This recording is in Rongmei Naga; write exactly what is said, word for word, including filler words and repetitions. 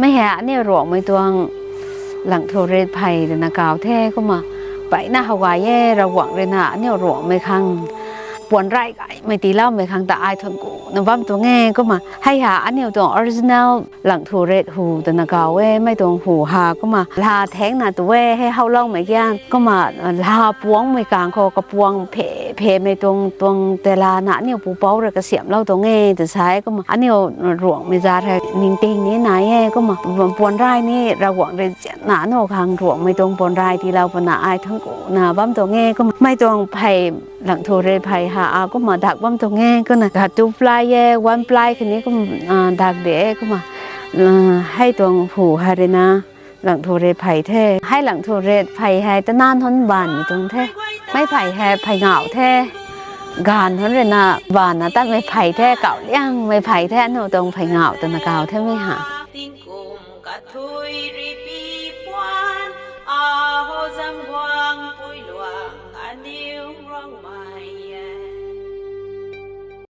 Mei hei aniu Ruangmei tuang Langthu Rit phey twna kaw the kumna, peyna how gay e, Ravguangc ruina aniu Ruangmei khang puan ray gaymei tiiloumei khang ta ai thuanc kuna bam tuang e kumna. Hei ha aniu tuang original Langthu Rit hu twna kaw e, mei tuang hu ha kumna lha thengna tu e, hei howloumei kian kumna, lha puangmei kang khou kapuang phe, phemei tuang, tuang telana aniu pupouc rui kasiamhlou tuang e tw sa e kumna. Aniu Ruangmei zat hei ningting ni nai e kumna, puan ray ni Ravguangc rui zianna aniu khang Ruangmei tuang puan ray tiilou puna ai thuanc kuna bam tuang e kumna. Mei tuang phey, Langthu Rit phey ha a kumna dak bam tuang e kumna, khat two ply e, one ply khatni kum, dak de e kumna. Hei tuang hu hei ruina Langthu Rit phey the. Hei Langthu Rit phey hei tananv hunc baanvmei tuang the. Mei phey hei phey ngauh the. Gaanv hunc ruina baanvna tatmei phey the, kauh liangmei phey the, aniu tuang phey ngauh twna kaw the mei ha. Tingkum kathui ri